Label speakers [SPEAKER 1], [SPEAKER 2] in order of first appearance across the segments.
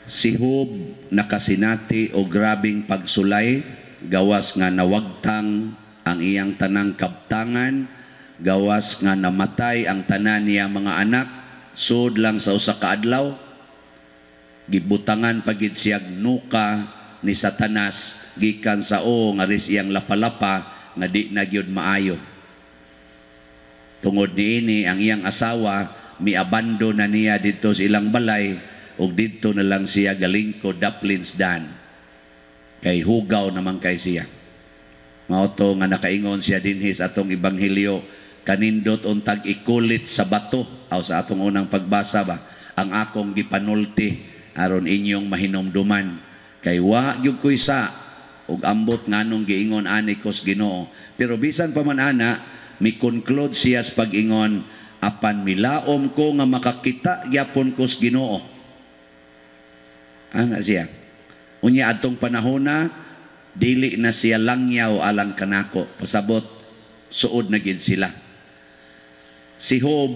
[SPEAKER 1] Si Job nakasinati og grabing pagsulay, gawas nga nawagtang ang iyang tanang kabtangan, gawas nga namatay ang tanan niya mga anak, sud lang sa usa ka adlaw. Gibutangan pa gid siyag nuka ni Satanas gikan sa o nga ris iyang lapalapa nga di na gyud maayo. Tungod niini, ang iyang asawa miabando na niya didto sa ilang balay ug didto na lang siya galingkod daplin dan. Kay hugaw naman kay siya. Mao to nga nakaingon siya dinhi sa atong ebanghelyo, "Kanindot untag ikulit sa bato," aw sa atong unang pagbasa ba, "ang akong gipanulti aron inyong mahinumduman, kay wa gyud ko'y sa ug ambot nganong giingon ani ko sa Ginoo." Pero bisan pa man ana, mi conclude siya sa pag-ingon, "Apan milaom ko nga makakita gyapon ko sa Ginoo." Ana siya. Unya adtong panahona, dili na siya langyaw alang kanako. Pasabot, suod na gid sila. Si Job,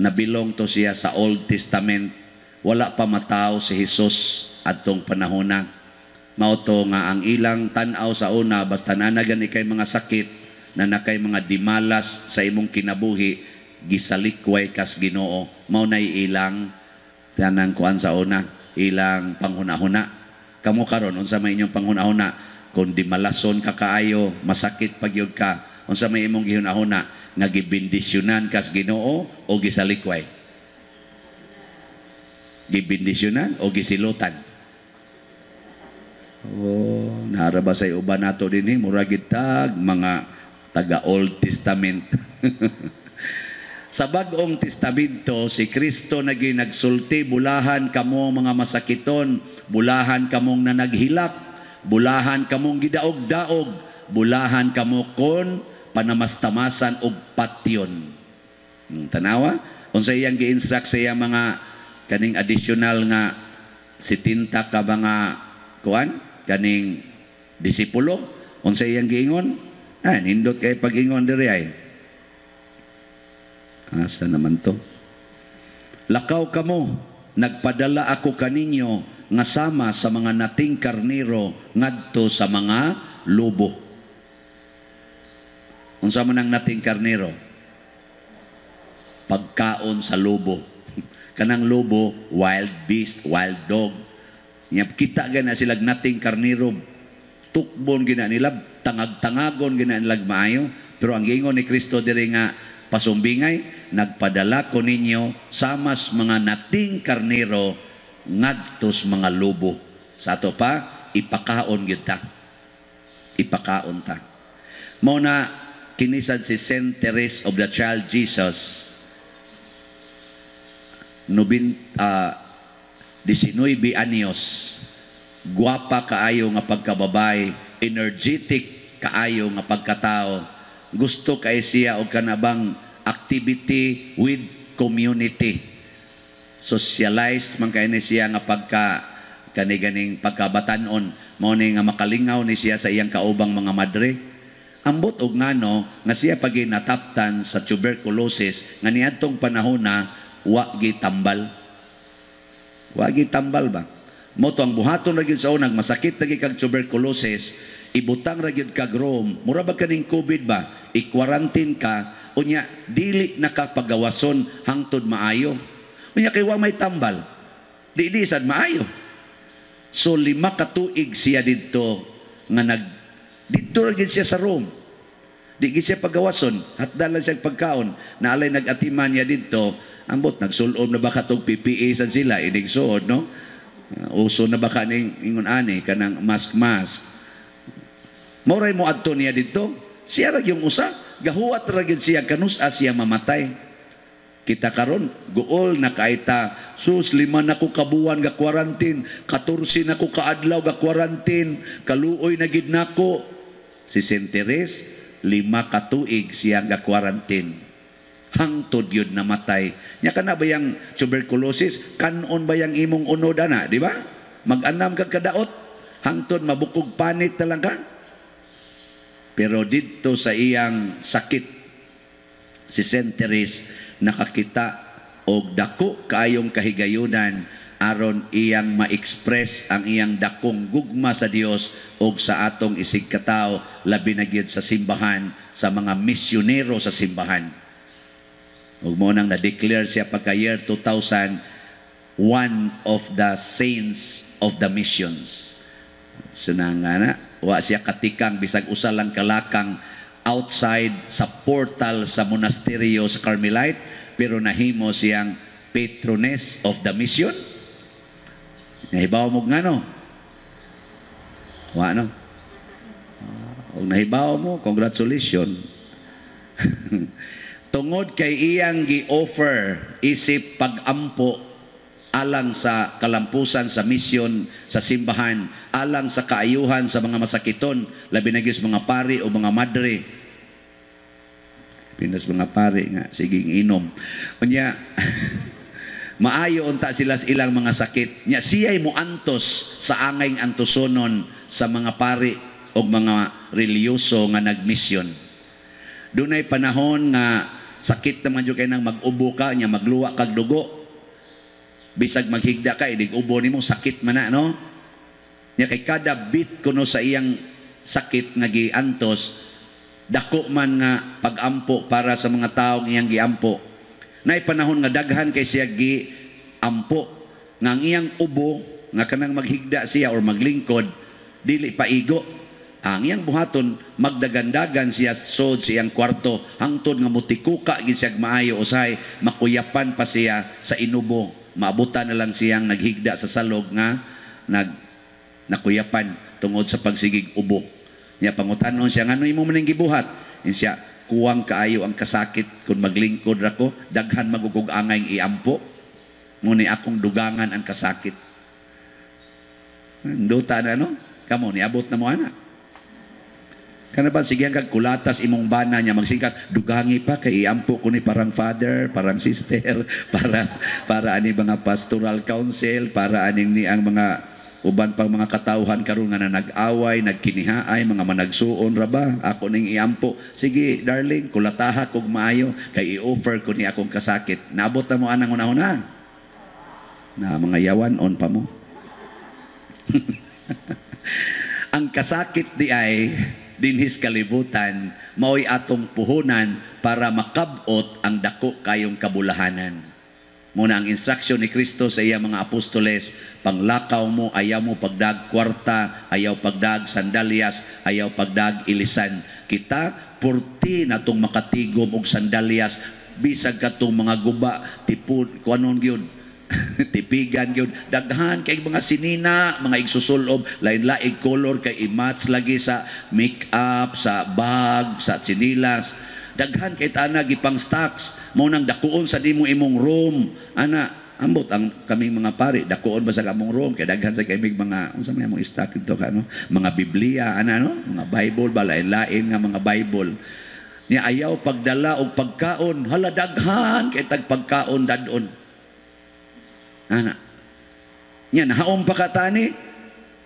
[SPEAKER 1] nabilong to siya sa Old Testament. Wala pa mataw si Jesus adtong panahona. Mao to nga ang ilang tan-aw sa una, basta nanagan ikay mga sakit, na nakay mga dimalas sa imong kinabuhi, gisalikway kas Ginoo. Mao nay ilang tanang kuan sa una, ilang panghuna-huna. Kamo karon, unsa may inyong panghuna-huna kung di malason ka kaayo, masakit pa gyud ka? Unsa may imong gihuna-huna, nga gibendisyonan kas Ginoo o gisalikway? Gibendisyonan o gisilutan? Oh, nara ba sa uban nato dinhi, mura gid tag mga taga Old Testament. Sa Bagong Testamento, si Kristo nagi nagsulti, "Bulahan kamo mga masakiton, bulahan kamong nanaghilak, bulahan kamong gidaog-daog, bulahan kamo kon panamastamasan og patyon." Tanawa, unsa iyang gi-instruct sa iyang mga kaning additional nga 70 ka mga kuan, kaning disipulo, unsa iyang giingon? Ah, nindot kay pag-ingon diri ay. Asa naman to? "Lakaw kamo, nagpadala ako kaninyo nga sama sa mga nating karnero ngadto sa mga lobo." Unsa man ang nating karnero? Pagkaon sa lobo. Kanang lobo, wild beast, wild dog. Nya kita gana sila nating karnero, tukbon gina nila, tangag-tangagon gina nila maayo. Pero ang giingon ni Kristo diri nga pasumbingay, "Nagpadala ko ninyo samas mga nating karnero ngadtos mga lobo." Sa ato pa, ipakaon gyud ta. Ipakaon ta. Mao na kinisad si Saint Therese of the Child Jesus, nobin, 19 anyos, gwapa kaayo nga pagkababay, energetic kaayo nga pagkatao. Gusto kay siya og kanabang activity with community. Socialized man kay ni siya nga pagka kani ganing pagkabatanon, mao ni nga makalingaw ni siya sa iyang kaubang mga madre. Ambot og ngano nga siya pagi nataptan sa tuberculosis nga niadtong panahona wa gitambal. Wa gitambal ba? Mo to ang buhaton ra gyud sa unang masakit na kag tuberculosis, ibutang ra gyud kag room, mura ba kaning COVID ba? I-quarantine ka, unya dili na ka pagawason hangtod maayo. Unya kay wa may tambal. Di di sad maayo. So 5 ka tuig siya didto nga nag didto ra gyud siya sa room. Di gyud siya pagawason, hatdan lang siya pagkaon. Naalay nag-atiman niya didto, ambot nagsulob na ba katong PPE sad sila inig suod, no? Uso na ba kaning ingon ani kanang mask mask. Mauray mo adto niya didto. Siya ra yung usa, gahuwat ra gyud siya kanus-a siya mamatay. Kita karon guol na kaita, "Sus, 5 na ko kabuwan ga quarantine, 14 na ko kaadlaw ga quarantine, kaluoy na gid nako." Si Saint Therese, 5 ka tuig siya ga quarantine. Hangtod yun namatay. Nya kana ba yang tuberculosis? Kanon ba yang imong unod ana, di ba? Mag-anam kag kadaot, hangtod mabukog panit na lang ka. Pero didto sa iyang sakit, si Saint Therese nakakita og dako kaayong kahigayunan. aron iyang ma-express ang iyang dakong gugma sa Dios ug sa atong isig katawo, labi na gyud sa simbahan, sa mga misyonero sa simbahan. Ug mao nang na-declare siya pagka year 2000 one of the saints of the missions. So na nga na, wa siya katikang bisag usa lang kalakang outside sa portal sa monasteryo sa Carmelite, pero nahimo siyang patroness of the mission. Nahibaw mo ngano? Wa, no? Kung nahibaw mo, congratulations. Tungod kay iyang gi-offer isip pag-ampo alang sa kalampusan sa misyon sa simbahan, alang sa kaayuhan sa mga masakiton, labi na gyud sa mga pari o mga madre. Pinas mga pari nga siging inom. Unya maayo unta sila sa ilang mga sakit. Nya siya'y muantos sa angay antusonon sa mga pari o mga relihiyoso nga nagmisyon. Dunay panahon nga sakit naman jud kay nang mag-ubo ka, nya magluwa kag dugo. Bisag maghigda ka, inig ubo nimo sakit man na, no? Nya kay kada beat kuno sa iyang sakit nga giantos, dako man nga pag-ampo para sa mga taong iyang giampo. Nay panahon nga daghan kay siya giampo nga ang iyang ubo nga kanang maghigda siya or maglingkod dili paigo. Ang iyang buhaton, magdagandagan siya sod sa iyang kwarto hangtod nga mutikuka gid siya maayo, usahay makuyapan pa siya sa inubo. Maabutan na lang siyang naghigda sa salog nga nakuyapan tungod sa pagsigig ubo. Nya pangutanon siya, "Ngano imo man gibuhat?" Ingon siya, "Kuwang kaayo ang kasakit kung maglingkod ra ko, daghan magugug angay iampo. Ngunit akong dugangan ang kasakit." Duta na, no? Kamo, niabot na mo ana. Kana ba sige kag kulatas imong bana niya magsingkat, "Dugangi pa kay iampo ko ni parang father, parang sister, para para ani mga pastoral council, para aning ni ang mga uban pang mga katawhan karon nga na nag-away, nagkinihaay, mga managsuon ra ba, ako ning iampo. Sige, darling, kulataha kog maayo kay i-offer ko ni akong kasakit." Naabot na mo anang una-una. Na mga yawan on pa mo. Ang kasakit di ay dinhis kalibutan mao'y atong puhunan para makabot ang dako kayong kabulahanan. Muna ang instruction ni Kristo sa iya mga apostoles, panglakaw mo, ayaw mo pagdag kwarta, ayaw pagdag sandalyas, ayaw pagdag ilisan. Kita, purti na tong makatigom og sandalyas, bisag katong mga guba, tipud, kuanon gyud, tipigan gyud, daghan kay mga sinina, mga igsusulob, lain-laing color kay i-match lagi sa make-up, sa bag, sa tsinilas. Daghan kay tana gipang stocks mo nang dakuon sa nimo imong room ana. Ambot ang kaming mga pari, dakuon ba sa among room kay daghan sa kaming mga, unsa may among stock dito ka, no, mga Biblia ana, no, mga Bible ba, lain-lain nga mga Bible. Nya ayaw pagdala og pagkaon, hala, daghan kay tag pagkaon dadon ana. Nya nahaom pa ka tani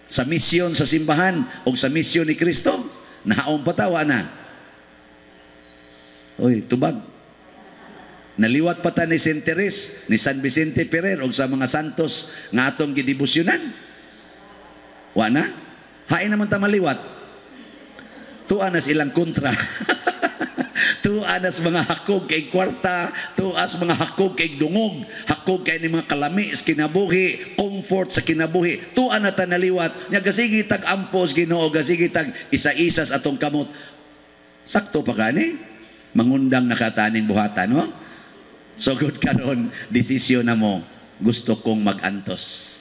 [SPEAKER 1] sa misyon sa simbahan og sa misyon ni Kristo? Nahaom pa ta, wa na? Oy, tubag. Naliwat pa ta ni Saint Therese, ni San Vicente Ferrer og sa mga santos nga atong gidebosyonan? Wa na? Hain naman ta maliwat. Tuwa na silang kontra. Tuwa na sa mga hakog kay kwarta, tuwa sa mga hakog kay dungog, hakog kay ni mga kalami sa kinabuhi, comfort sa kinabuhi. Tuwa na ta naliwat. Nya gasigi tag ampos Ginoo, gasigi tag isa-isa sa atong kamot. Sakto pa gani? Mangundang nakataning buhatan, no? So good karon, desisyon na mo, gusto kong magantos.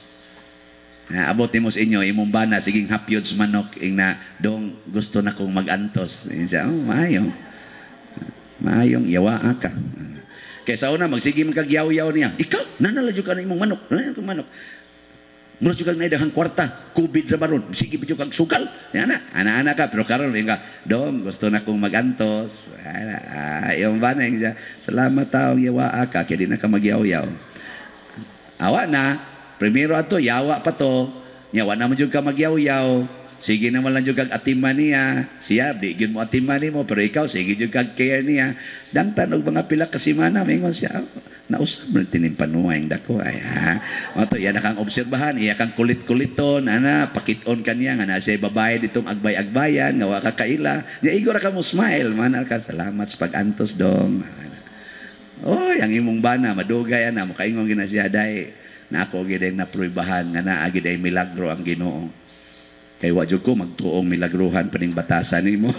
[SPEAKER 1] Na, abot nimo sa inyo, imong bana, siging hapyod sa manok, ing na, "Dong, gusto na kong magantos." Ing siya, "Oh, maayo. Maayong yawa ka." Kaya sa una, magsige man kag yaw-yaw niya. "Ikaw, nanala ka na imong manok. Nanala kang manok. Mura jud kag naay kwarta, COVID ra baron. Sige pa jud kag sugal." Yan na, ana-ana ka, pero karon ka, "Dong, gusto na kong magantos." Ana, ah, yung bana siya, "Salamat taong yawa ka, kaya di na ka magyaw-yaw." Awa na, primero ato, yawa pa to, nya wa na mo jud ka magyaw-yaw. Sige naman lang jud kag atiman niya. Siya, di gyud mo atiman nimo, pero ikaw, sige jud kag care niya. Dangtan og mga pila ka semana, mingon siya, Nausab man tining panuay dako ay ha. Mao to iya na kang obserbahan, iya kang kulit-kuliton ana, pakit-on kaniya nga naa siya babae ditong agbay-agbayan nga wa ka kaila. Nya igo ra ka mo smile, man ka salamat sa pag-antos dong. Oy, ang imong bana madugay ana, mokaingon gina siya day. Na ako gid ay napruibahan nga naa gid ay milagro ang Ginoo. Kay wa jud ko magtuong milagruhan pa ning batasan nimo.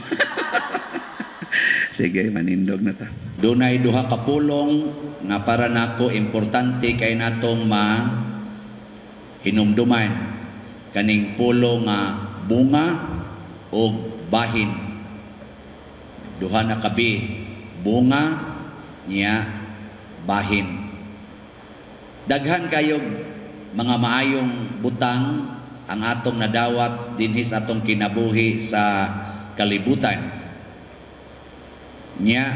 [SPEAKER 1] Sige, manindog na ta. Dunay duha ka pulong nga para nako importante kay natong ma hinumduman, kaning pulong nga bunga o bahin. Duha na kabi, bunga niya bahin. Daghan kayog mga maayong butang ang atong nadawat dinhi sa atong kinabuhi sa kalibutan. Nya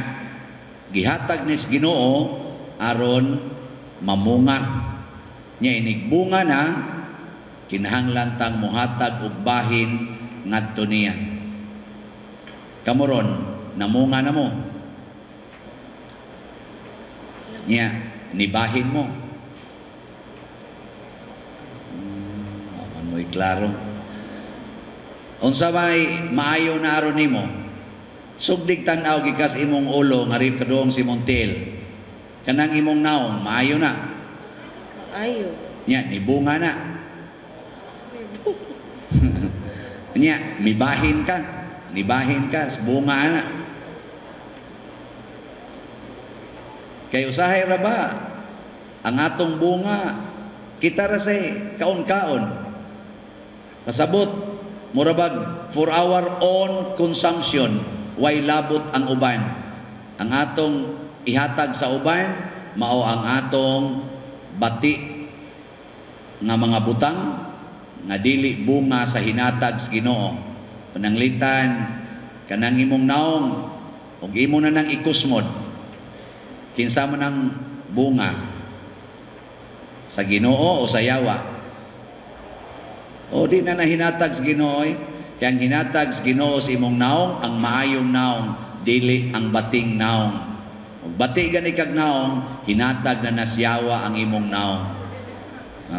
[SPEAKER 1] gihatag nis Ginoo aron mamunga. Nya inigbunga na kinahanglan tang mohatag og bahin ngadto niya. Kamoron namunga na mo. Nya nibahin mo. Aman mo'y klaro. Unsa may maayo na aron nimo? Sugdig tan-aw gikas imong ulo ngarib kaduong si Montiel. Kanang imong naong maayo na.
[SPEAKER 2] Maayo.
[SPEAKER 1] Nya nibunga na. Nya mibahin ka, nibahin ka, bunga na. Kay usahay ra ba ang atong bunga kita ra say kaon-kaon. Pasabot mura bag for our own consumption, way labot ang uban. Ang atong ihatag sa uban mao ang atong bati nga mga butang nga dili bunga sa hinatag sa Ginoo. Pananglitan kanang imong naong ug imo na nang ikusmod, kinsa man ang bunga, sa Ginoo o sa yawa? O di na nahinatag sa Ginoo. Kaya ang hinatag sa Ginoo sa imong naong, ang maayong naong, dili ang bating naong. Ug bati gani kag naong, hinatag na nasyawa ang imong naong.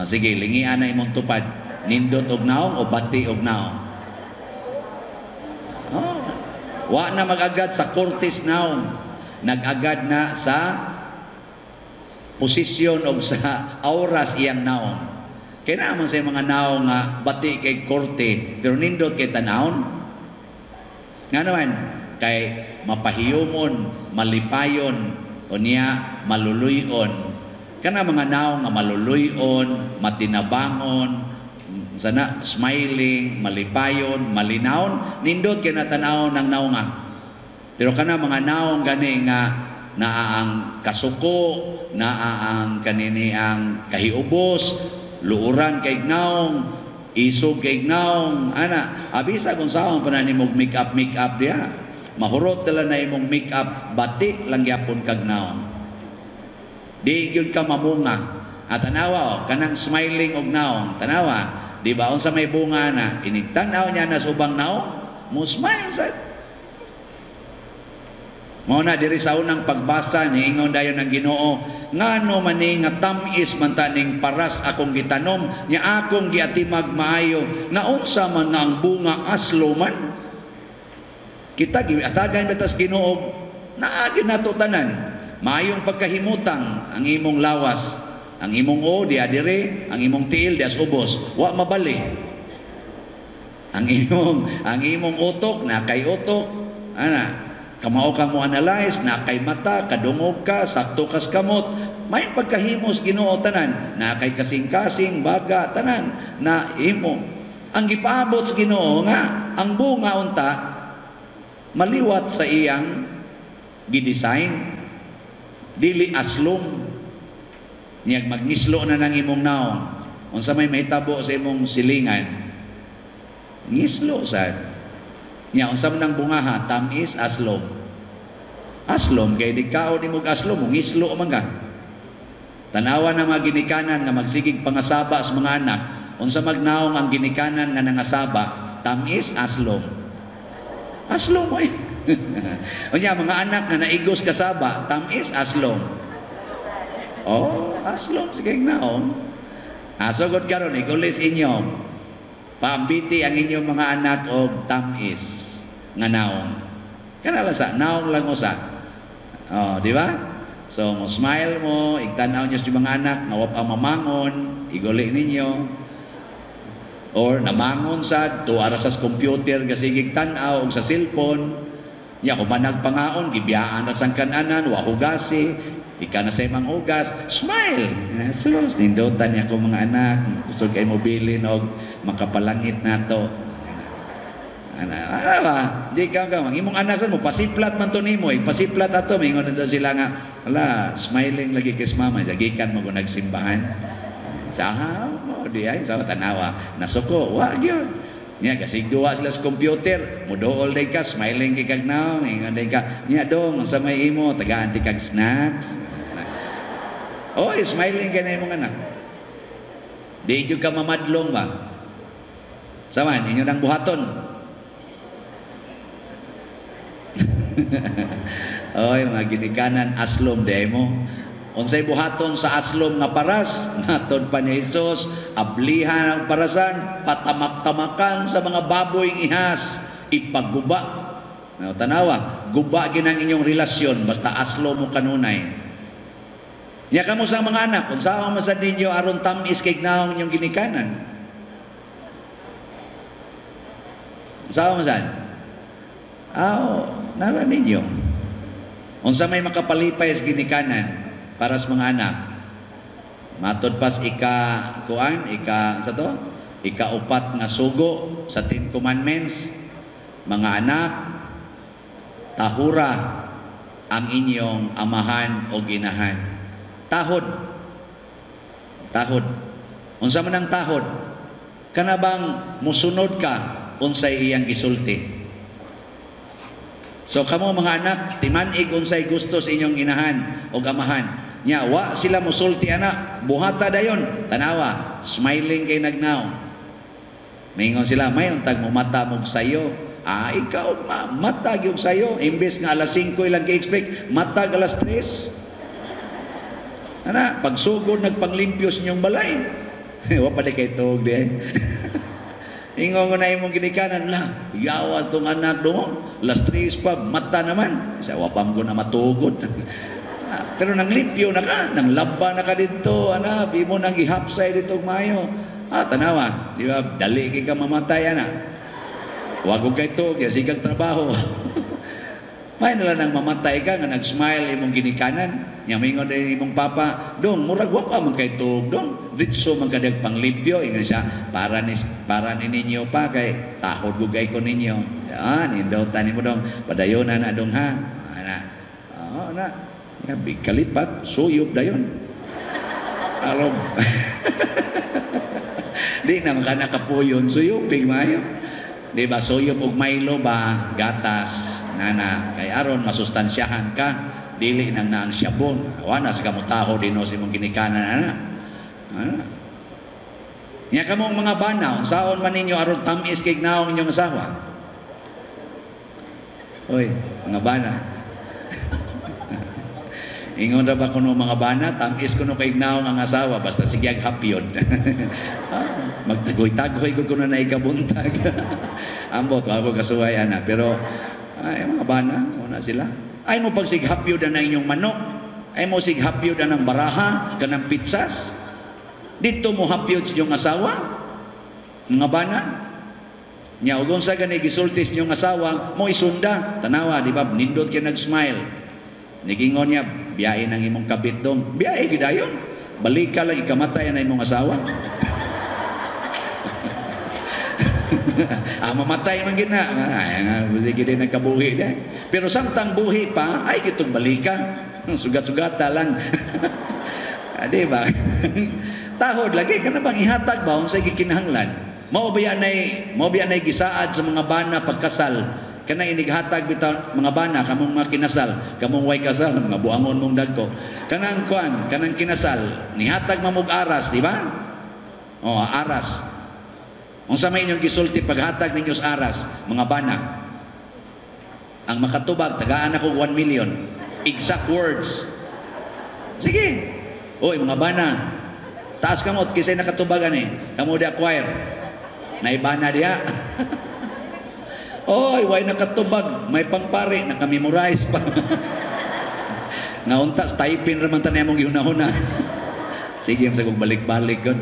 [SPEAKER 1] Sige, lingian na imong tupad. Nindot og naong o bati og naong? Oh, wa na mag-agad sa kortes naong. Nag-agad na sa posisyon og sa auras iyang naong. Kaya naman sa mga naong nga bati kay korte, pero nindot kay tanawon. Nga naman, kay mapahiyumon, malipayon, o niya maluluyon. Kana mga naong nga maluluyon, matinabangon, sana smiling, malipayon, malinawon, nindot kay natanawon ng naonga. Pero kana mga naong gani nga naa ang kasuko, naa ang kanini ang kahiubos, luuran kay naong, isog kay naong, ana, abisa kung saon pa na nimog make-up diha. Mahurot dala na imong make-up, bati lang gyapon kag naong. Di gyud ka mamunga. At tanawa o, kanang smiling og naong, tanawa, di ba unsa may bunga na, inigtan-aw niya na sa ubang naong, mo smile sad. Mao na diri sa unang pagbasa niingon dayon ang Ginoo, ngano man ni nga tam-is man ta ning paras akong gitanom, nya akong giatimag maayo, naunsa man nga ang bunga aslo man. Kita giatagan batas Ginoo, naagi nato tanan. Maayong pagkahimutang ang imong lawas, ang imong o diha dire, ang imong tiil diha sa ubos, wa mabali. Ang imong utok na kay utok, ana, kamao ka mo analyze, na kay mata, kadungog ka, sakto kas kamot, may pagkahimos Ginoo tanan, na kay kasing-kasing, baga, tanan, na imo. Ang gipaabot sa Ginoo nga, ang bunga unta, maliwat sa iyang gidesign, dili aslom. Niyag magngislo na ng imong naong, unsa may mahitabo sa imong silingan, ngislo sad. Nya unsa man ang bungaha, tamis aslom. Aslom kay di kaon imong aslom, ngislo man ka. Tanawa na mga ginikanan nga magsigig pangasaba sa mga anak, unsa magnaong ang ginikanan nga nangasaba, tamis aslom. Aslom oy. Unya mga anak nga naigos kasaba, tamis aslom. Oh, aslom sige naong. Ah, sugod karon igulis inyo. Paambiti ang inyong mga anak og tamis nga naong. Kana lang sa naong lang usa. Oh, di ba? So, mo smile mo, igtan-aw niyo sa mga anak, nga wa pa mamangon, iguli ninyo. Or namangon sa tuara sa computer kasi tan-aw og sa cellphone. Nya kung nagpangaon, gibiyaan ra sang kananan, wa hugasi, ika na sa imong hugas, smile. Sus, nindotan niya ko mga anak, kusog kay mo bilin og makapalangit nato. Ana, ana ba? Di ka ka, ang imong anak sa mo pasiplat man to nimo, eh, pasiplat ato mingon nito sila nga, ala, smiling lagi kis mama, sa gikan mo kung nagsimbahan. Sa mo di ay sa tanawa, nasuko, wa gyud. Nya kasi duwa sila sa computer, mudool day ka, smiling kay kag naong, ingon day ka, nya dong, unsa may imo, tagaan ti kag snacks. Oy, smiling kay na imong anak. Di jud ka mamadlong ba? Saman, inyo nang buhaton. Oy, mga ginikanan, aslom di mo. Unsay buhaton sa aslom nga paras, matod pa ni Jesus, ablihan ang parasan, patamak-tamakan sa mga baboy ihas, ipaguba. Now, tanawa, guba ginang inyong relasyon basta aslom mo kanunay. Nya kamo sa mga anak, unsaon man sad ninyo aron tam-is kay naong inyong ginikanan? Unsaon man sad? Aw, nara ninyo. Unsa may makapalipay sa ginikanan para sa mga anak? Matod pas ika kuan, ika sa to? Ikaupat nga sugo sa Ten Commandments, mga anak, tahura ang inyong amahan o ginahan. Tahod. Tahod. Unsa man ang tahod? Kana bang musunod ka unsay iyang gisulti? So kamo mga anak, timan-ig unsay gusto sa inyong inahan o amahan. Nya wa sila musulti ana, buhata dayon, tanawa, smiling kay nagnaw. Maingon sila, may untag mo mata mog sayo. Ah, ikaw ma, mata gyud sayo, imbes nga alas 5 ilang gi-expect, matag alas 3. Ana, pagsugod nagpanglimpyo sa inyong balay. Wa pa di kay tuog di. Ingon ko na imong ginikanan la, yawas tong anak do, alas 3 pa, mata naman. Sa wa pa mo na matugod. Pero nang limpyo na ka, nang laba na ka dito, ana, imo nang gihapsay dito maayo. Ah, tanawa, di ba? Dali kay ka mamatay ana. Wa ko kay tuog, sikag trabaho. May nala nang mamatay ka nga nag-smile imong ginikanan. Nya mingon din imong papa, dong murag wa pa man kay tuog dong. Ditso man kadag panglimpyo ingon siya, para ni ninyo pa kay tahod gugay ko ninyo. Ah, nindotan nimo dong, padayon na dong ha. Ana. Oh, na. Ya, kalipat, suyop dayon. Aron. Di na man ka nakapuyon, suyopig maayo. Di ba suyop og Milo ba, gatas, nana, kay aron masustansyahan ka, dili nang naang syabon. Wa na sa kamutaho dinho sa imong ginikanan ana. Ana. Nya kamong mga bana, unsaon man ninyo aron tam-is kay naong inyong asawa? Oy, mga bana. Ingon ra ba kuno mga bana, tam-is kuno kay naong ang asawa basta sige ang hapyon. Ah, magtagoy-tagoy ko kuno na ikabuntag. Ambot ako kasuway ana, pero ay mga bana, una sila. Ay mo pagsighapyod na inyong manok, ay mo sighapyod na ng baraha, kanang pitsas. Dito mo hapyod sa inyong asawa, mga bana. Nya og unsa gani gisulti sa inyong asawa, mo isunda, tanawa, di ba? Nindot kay nag-smile. Nigingon niya, biyahe ng imong kabit dong. Biyahe gidayon. Balika lang ikamatay na imong asawa. Ah, mamatay man gid na. Ay, sige din nagkabuhi na. Pero samtang buhi pa, ay gitong balika. Sugat-sugata lang. Ah, di ba? Tahod lagi kana bang ihatag ba unsay gikinahanglan? Mao ba nay gisaad sa mga bana pagkasal? Kana inighatag bitaw mga bana kamong mga kinasal, kamong way kasal, mga buangon mong dagko. Kanang kuan, kanang kinasal, nihatag mamog aras, di ba? Oh, aras. Unsa may inyong gisulti paghatag ninyo sa aras, mga bana? Ang makatubag tagaan ako 1 million. Exact words. Sige. Oy, mga bana, taas kamot kinsay nakatubag ani. Kamo diha choir. Naibana diha. Oy, way nakatubag, may pangpari, naka-memorize pa. Nga unta stipend ra man ta among gihuna-huna. Sige sa kong balik-balik gud.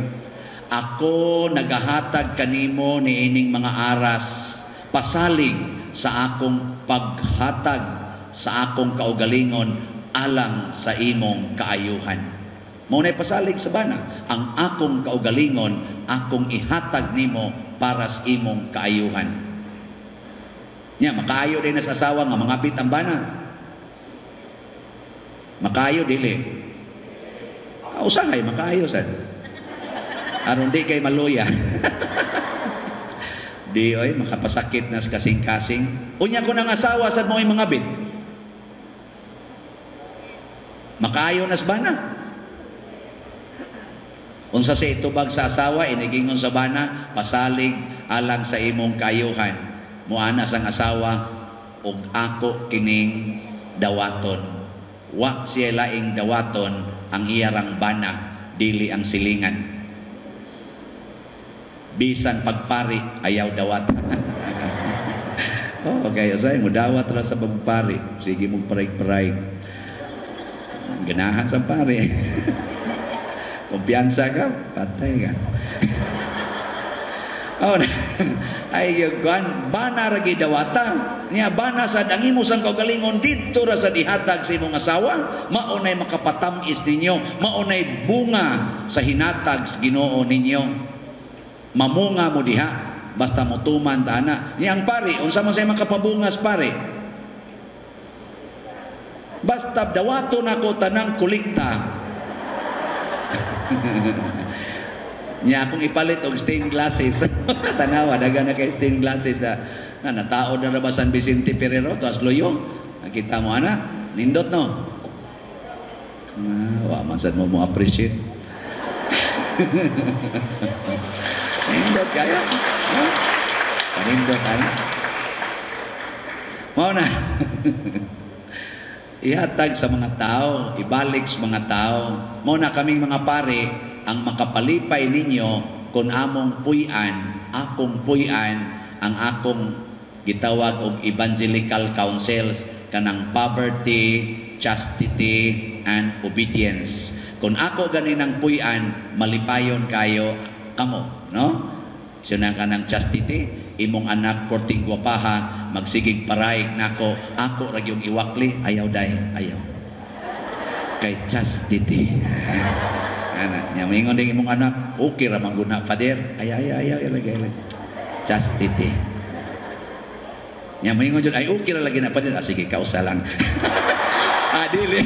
[SPEAKER 1] Ako nagahatag kanimo niining mga aras pasalig sa akong paghatag sa akong kaugalingon alang sa imong kaayuhan. Mao nay pasalig sa bana, ang akong kaugalingon akong ihatag nimo para sa imong kaayuhan. Nya makaayo din sa asawa nga mangabit ang bana. Makaayo dili. Usahay makaayo sad. Aron di kay maluya. Di oy makapasakit na sa kasing-kasing. Unya ko nang asawa sad mo ay mangabit. Makaayo nas bana. Unsa sa itubag sa asawa inigingon sa bana pasalig alang sa imong kaayuhan. Muana sang asawa og ako kining dawaton. Wa siya laing dawaton ang iyarang bana, dili ang silingan. Bisan pagpari ayaw dawat. Oh, kaya say mo dawat ra sa pagpari, sige mo parig-parig. Ganahan sa pari. Kumpiyansa ka, patay ka. Oh, ay kuan bana ra gyud dawata. Nya bana sad ang imo sang kaugalingon didto ra sad ihatag sa imong asawa, mao nay makapatam-is ninyo, mao nay bunga sa hinatag sa Ginoo ninyo. Mamunga mo diha basta motuman ta ana. Nya ang pari, unsa man say makapabungas pare? Basta dawato nako tanang kolekta. Nya akong ipalit og stained glasses. Tanawa daga na kay stained glasses na nataod na ra ba San Vicente Ferrero tuas loyo. Nakita mo ana, nindot no. Wa man sad mo mo appreciate. Nindot kayo. Nindot ana. Mao na. Ihatag sa mga tao, ibalik sa mga tao. Mao na kaming mga pare ang makapalipay ninyo kung among puy-an, akong puy-an, ang akong gitawag og evangelical counsels kanang poverty, chastity, and obedience. Kung ako ganinang puy-an, malipayon kayo kamo, no? So na kanang chastity, imong anak porting gwapaha, magsigig paraig nako, ako ra gyud iwakli, ayaw day, ayaw. Kay chastity. Ana, nya moingon ding imong anak, okay ra man guna father, ay ay ay ay lagi lagi. Chastity. Nya moingon jud ay okay ra lagi na father, ah, sige kausa lang. Ah, dili.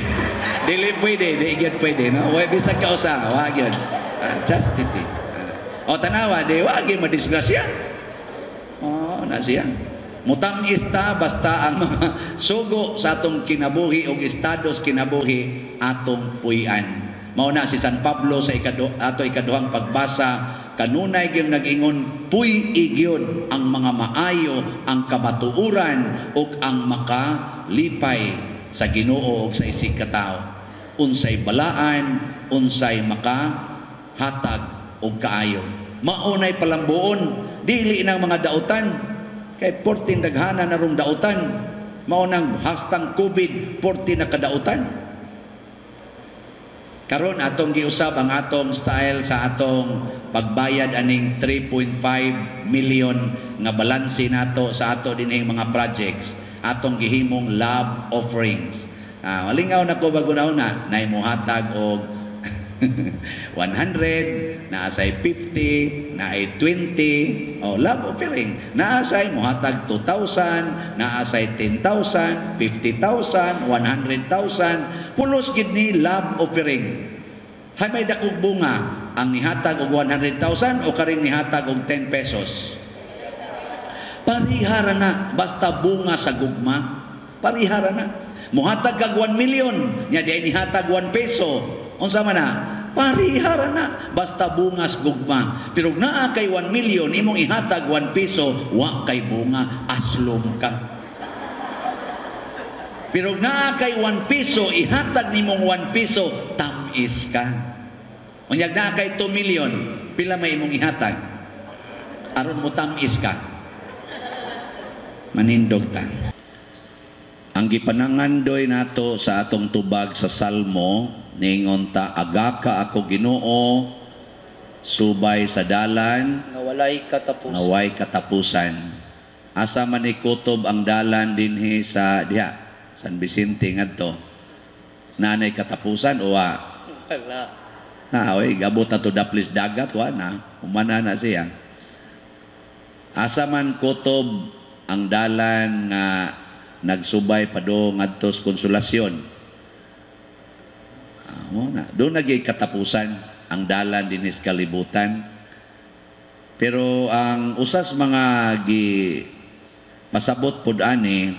[SPEAKER 1] Dili pwede, di gyud pwede, no? Wa bisag kausa, wa gyud. Ah, chastity. O tanawa, di wa gyud madisgrasya. Oh, na siya. Mutamis ta basta ang mga sugo sa atong kinabuhi og estado sa kinabuhi atong puy-an. Mao na si San Pablo sa ato ikaduhang pagbasa kanunay gyud nag-ingon puy-i gyud ang mga maayo, ang kamatuoran ug ang makalipay sa Ginoo ug sa isig katawo. Unsay balaan, unsay makahatag og kaayo. Maunay palambuon, dili nang mga dautan kay 14 daghana na rong dautan. Mao nang hastang COVID 14 na kadautan. Karon atong giusab ang atong style sa atong pagbayad aning 3.5 million nga balanse nato sa ato dinhing mga projects. Atong gihimong love offerings. Malingaw na ko bago na nay mohatag og 100, naasay 50, naay 20, oh, love offering. Naasay mohatag 2,000, naasay 10,000, 50,000, 100,000. Pulos gid ni love offering. Hay may dakog bunga ang nihatag og 100,000 o karing nihatag og 10 pesos. Parihara na basta bunga sa gugma. Parihara na. Mohatag kag 1 million, nya di ay nihatag 1 peso. Unsa man na? Parihara na basta bungas gugma. Pero naa kay 1 million imong ihatag 1 peso, wa kay bunga, aslom ka. Pero naa kay 1 piso ihatag nimong 1 piso, tam Mutam-is ka. Unyag naa kay 2 million, pila may imong ihatag aron mutam-is ka? Manindog ta. Ang gipanangandoy nato sa atong tubag sa Salmo, ningon ta, "Agaka ako, Ginoo, subay sa dalan
[SPEAKER 3] nga walay katapusan."
[SPEAKER 1] Nga way katapusan. Asa man ni kutob ang dalan dinhi sa diha San Vicente ngadto? Nanay katapusan o wa?
[SPEAKER 3] Wala.
[SPEAKER 1] Na oy, gabot na to daplis dagat, wa na, humana na siya. Asa man kutob ang dalan nga nagsubay padung ngadto sa Konsolasyon? Ah, mo na. Doon naging katapusan ang dalan dinhi sa kalibutan. Pero ang usas mga gi pasabot pud ani,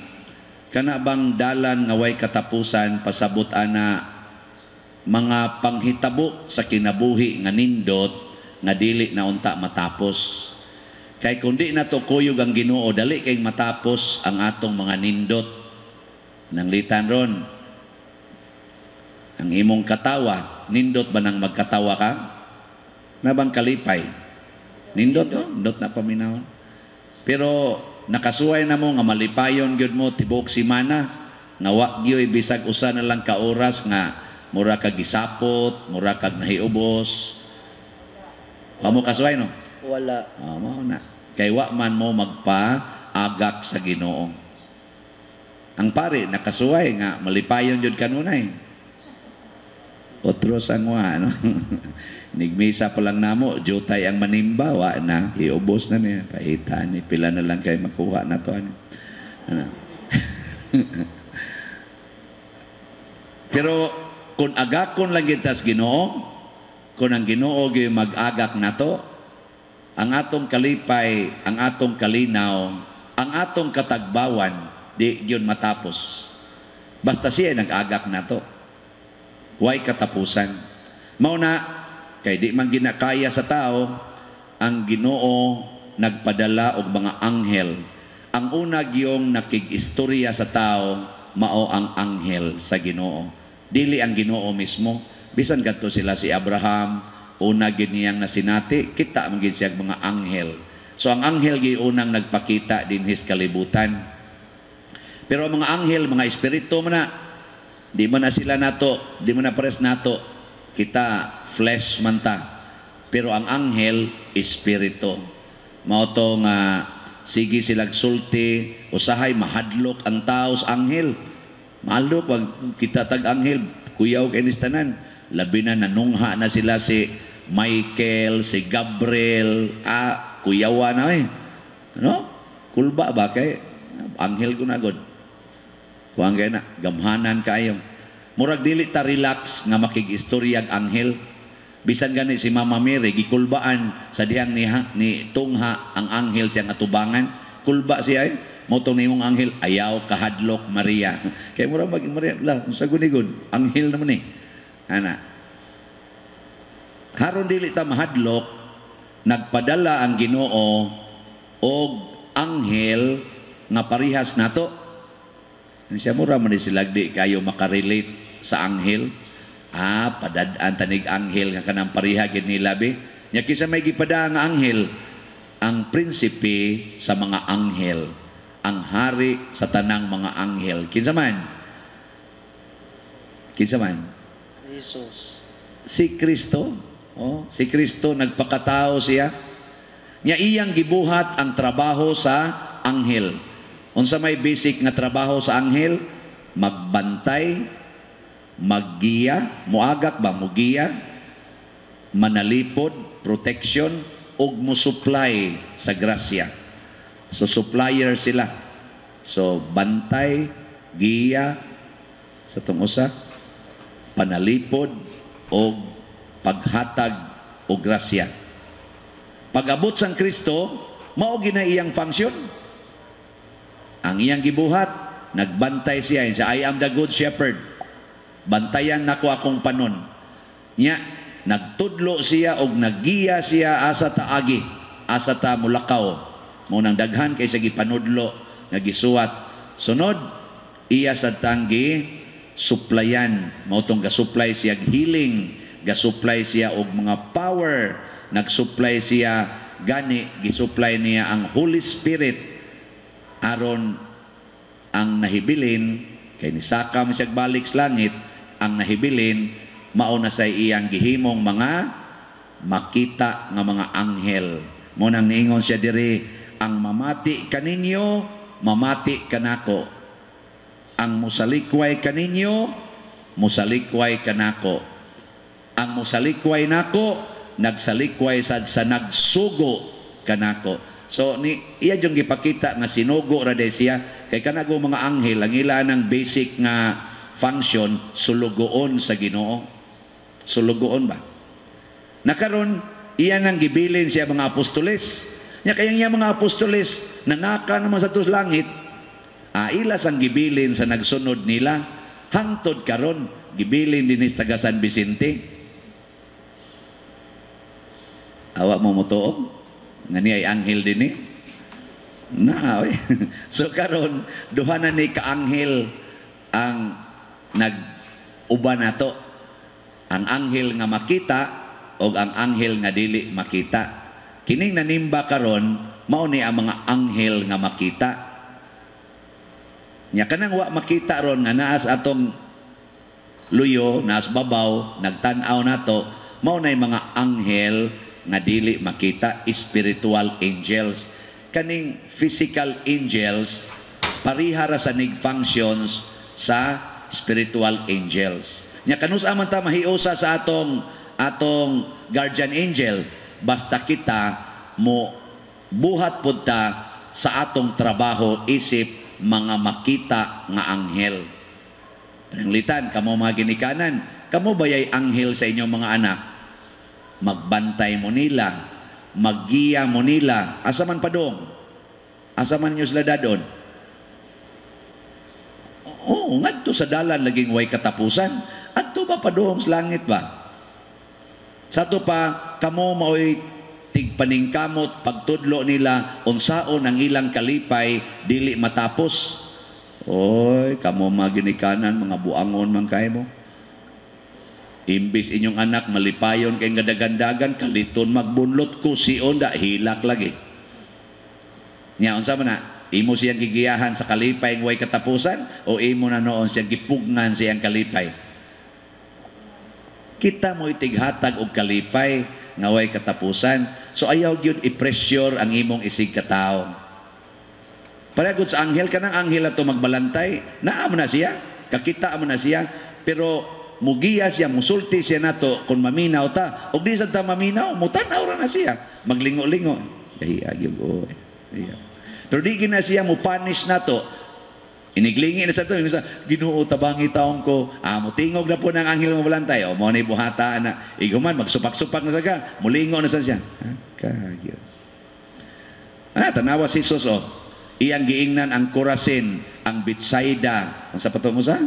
[SPEAKER 1] kana bang dalan nga way katapusan, pasabot ana mga panghitabo sa kinabuhi nga nindot nga dili na unta matapos. Kay kung di na to kuyog ang Ginoo, dali kay matapos ang atong mga nindot. Nanglitan ron, ang imong katawa, nindot ba nang magkatawa ka? Na bang kalipay? Nindot, no? Nindot na paminawon. Pero nakasuway na mo nga malipayon gyud mo tibuok simana, nga wa gyoy bisag usa na lang ka oras nga mura kag gisapot, mura kag nahiubos. Wa mo kasuway, no?
[SPEAKER 3] Wala.
[SPEAKER 1] Oh, mao na. Kay wa man mo magpa-agak sa Ginoo. Ang pare nakasuway nga malipayon jud kanunay. Otros ang wa, no? Nigmisa pa lang namo, jutay ang manimba, wa na, iubos na niya. Paita ni, pila na lang kay makuha na to. Ano? Ano? Pero kung agakon lang kita sa Ginoo, kung ang Ginoo gyud mag-agak nato, ang atong kalipay, ang atong kalinaw, ang atong katagbawan, di gyud matapos. Basta siya nag-agak nato. Way katapusan. Mao na, kay di man ginakaya sa tao, ang Ginoo nagpadala og mga anghel. Ang una giyong nakig-istorya sa tao, mao ang anghel sa Ginoo. Dili ang Ginoo mismo. Bisan kadto sila si Abraham, una gid niyang nasinati, kita man gid siya mga anghel. So ang anghel gi unang nagpakita dinhi sa kalibutan. Pero ang mga anghel, mga espiritu man na, di man na sila nato, di man na pares nato. Kita flesh man ta. Pero ang anghel, espiritu. Mao to nga sige silag sulti, usahay mahadlok ang tao sa anghel. Mahadlok wag kita tag anghel, kuyaw kay tanan. Labi na nanungha na sila si Michael, si Gabriel, kuyawa na eh. Ano? Kulba ba kay anghel ko na god. Kuang kay na, gamhanan kayo. Murag dili ta relax nga makig-istoryag anghel. Bisan gani si Mama Mary gikulbaan sa dihang ni tungha ang anghel siyang atubangan. Kulba siya eh. Mao tong ningong anghel, ayaw kahadlok Maria. Kay murag maging Maria la, unsa gud, anghel naman eh. Ana. Haron dili ta mahadlok, nagpadala ang Ginoo og anghel nga parihas nato. Siya mura man ni sila di kayo makarelate sa anghel. Padad-an tanig anghel nga kanang pariha gid nila be. Nya kinsa may gipada nga anghel? Ang prinsipe sa mga anghel, ang hari sa tanang mga anghel. Kinsa man? Kinsa man?
[SPEAKER 3] Si Jesus.
[SPEAKER 1] Si Kristo. Oh, si Kristo nagpakatao siya. Nya iyang gibuhat ang trabaho sa anghel. Unsa may basic nga trabaho sa anghel? Magbantay, maggiya, muagak ba mugiya, manalipod, protection, ug mo-supply sa grasya. So supplier sila. So bantay, giya, sa tong usa, panalipod, og paghatag og grasya. Pag-abot sang Kristo, mao gina iyang function. Ang iyang gibuhat, nagbantay siya. Siya, I am the good shepherd. Bantayan nako akong panon. Nya, nagtudlo siya og naggiya siya asa ta agi, asa ta mulakaw. Mao nang daghan kay siya gipanudlo, nga gisuwat. Sunod, iya sa tanggi Suplayan mao tong ga-supply siya healing, ga-supply siya og mga power, nag-supply siya gani, gi-supply niya ang Holy Spirit aron ang nahibilin kay nisaka man siya balik sa langit. Ang nahibilin mao na sa iyang gihimong mga makita nga mga anghel. Mo nang niingon siya diri, "Ang mamati kaninyo, mamati kanako. Ang musalikway kaninyo, musalikway kanako. Ang musalikway nako, nagsalikway sad sa nagsugo kanako." So ni iya yung gipakita nga sinugo ra day siya, kay kanago mga anghel, ang ila ng basic nga function, sulugoon sa Ginoo. Sulugoon ba? Nakaron iya nang gibilin siya mga apostoles. Nya kaya niya mga apostoles nanaka naman sa tos langit. Ah, ila sang gibilin sa nagsunod nila hangtod karon, gibilin dinhi sa taga San Vicente. Awa mo motuo nga niya ay anghel dinhi na oy. So karon duha na ni kaanghel ang nag-uban nato, ang anghel nga makita og ang anghel nga dili makita. Kining nanimba karon mao ni ang mga anghel nga makita. Nya kanang wa makita ron nga naas atong luyo, naas babaw, nagtan-aw nato, mao nay mga anghel nga dili makita, spiritual angels. Kaning physical angels pariha ra sa nig functions sa spiritual angels. Nya kanus-a man ta mahiusa sa atong atong guardian angel? Basta kita mo buhat pud ta sa atong trabaho isip mga makita nga anghel. Pananglitan, kamo mga ginikanan, kamo bayay anghel sa inyong mga anak? Magbantay mo nila, maggiya mo nila. Asa man padong? Asa man ninyo sila dadon? Oo, ngadto sa dalan laging way katapusan. Adto ba padong sa langit ba? Sa ato pa, kamo maoy tigpaningkamot pagtudlo nila unsaon ang ilang kalipay dili matapos. Oy, kamo mga ginikanan, mga buangon man kay mo. Imbis inyong anak malipayon kay nga dagandagan, kaliton magbunlot ko sion da hilak lagi. Nya unsa man na? Imo siyang gigiyahan sa kalipay ng way katapusan o imo na noon siyang gipugnan siyang kalipay? Kita mo itighatag og kalipay nga way katapusan. So ayaw gyud i-pressure ang imong isig katawo. Para sa anghel, kanang anghel ato magbalantay, naa mo na siya, kakita mo na siya, pero mugiya siya, musulti siya nato kung maminaw ta. Og di sad ta maminaw, mutan-aw ra na siya, maglingo-lingo. Dahiya gyud oy. Dahiya. Pero di gina siya mo punish nato. Iniglingi na sa to, ingon sa Ginoo, tabangi taong ko. Ah, mutingog na po ng anghel mo balantay. O mo ni buhata na. Iguman magsupak-supak na sa ka, mulingo na sa siya. Ha, kagyo. Ana tanawa si Jesus oh. Iyang giingnan ang Corazin, ang Bethsaida. Unsa pa to mo sa?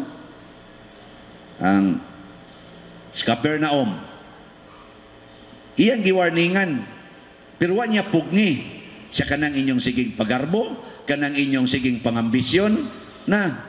[SPEAKER 1] Ang Capernaum. Iyang giwarningan. Pero wa niya pugni sa kanang inyong siging pagarbo, kanang inyong siging pangambisyon na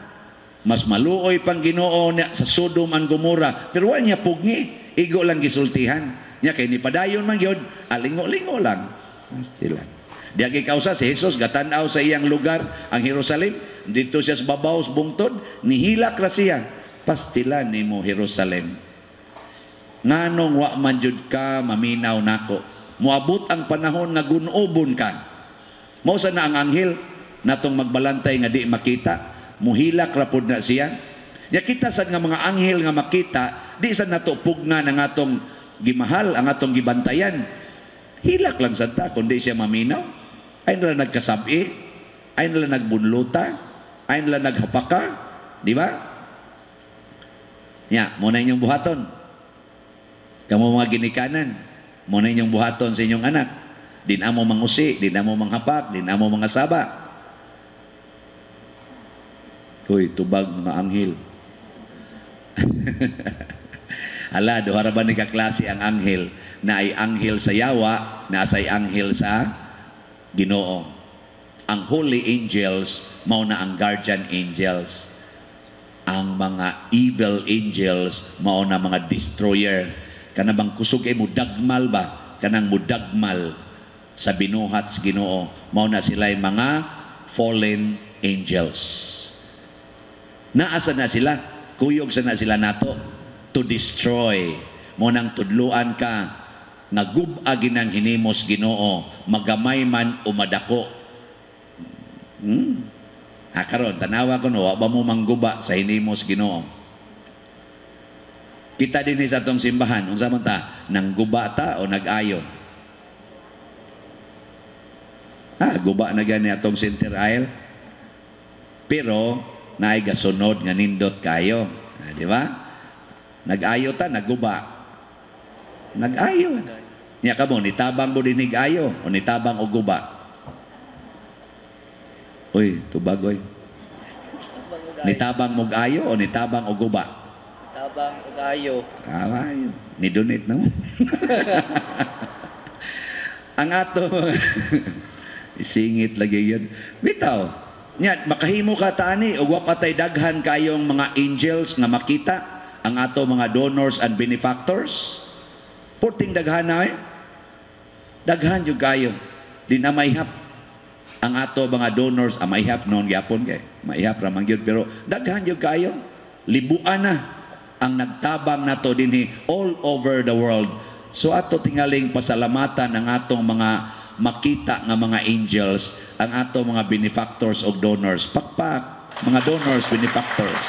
[SPEAKER 1] mas maluoy pang Ginoo niya sa Sodom and Gomorrah. Pero wa niya pugni, igo lang gisultihan. Nya kay ni padayon man gyud, alingo-lingo lang. Pasti lang. Diagi kausa si Jesus gatan-aw sa iyang lugar ang Jerusalem, dito siya sa babaw sa bungtod, nihilak ra siya. Pastilan nimo Jerusalem. Nganong wa man jud ka maminaw nako? Moabot ang panahon nga gunobon ka. Mao sa na ang anghel natong magbalantay nga di makita, muhilak ra pod na siya. Nya kita sad nga mga anghel nga makita, di sad nato pugna ang atong gimahal, ang atong gibantayan. Hilak lang sad ta kundi siya maminaw. Ay nila nagkasabi, ay nila nagbunluta, ay nila naghapaka, di ba? Nya, mo na inyong buhaton. Kamo mga ginikanan, mo na inyong buhaton sa inyong anak. Di na mo mangusi, di na mo manghapak, di na mo mga saba. Uy, tubag mga anghel. Ala, duha ra ba ni kaklase ang anghel? Na ay anghel sa yawa, na say anghel sa Ginoo. Ang holy angels mao na ang guardian angels. Ang mga evil angels mao na mga destroyer. Kana bang kusog ay mudagmal ba? Kanang mudagmal sa binuhat sa Ginoo, mao na sila mga fallen angels. Naasa na sila, kuyog sa na sila nato to destroy. Mao nang tudluan ka nga gub-a ginang hinimos Ginoo, magamay man o madako. Ah, karon tanawa ko no, wa ba mo mangguba sa hinimos Ginoo? Kita din sa atong simbahan, unsa man ta, nangguba ta o nag-ayo? Ah, guba na gani atong center aisle. Pero naay gasunod nga nindot kayo. Ah, di ba? Nag-ayo ta, nagguba. Nag-ayo. Nya kamo nitabang mo dinig ayo o nitabang og guba? Uy, tubag oy.
[SPEAKER 3] Tabang ug ayo.
[SPEAKER 1] Nitabang mog ayo o nitabang og guba?
[SPEAKER 3] Tabang ug ayo.
[SPEAKER 1] Ah, ayo. Ni-donate na mo. Ang ato isingit lagi yun. Bitaw. Nya makahimo ka taani og wa pa tay daghan kayong mga angels nga makita ang ato mga donors and benefactors. Porting daghan na eh. Daghan jud kayo. Di na maihap ang ato mga donors, ah, maihap noon gyapon kay maihap ra man gyud, pero daghan jud kayo. Libuan na ang nagtabang nato dinhi all over the world. So ato tingaling pasalamatan ang atong mga makita nga mga angels, ang ato mga benefactors og donors. Pakpak, mga donors, benefactors.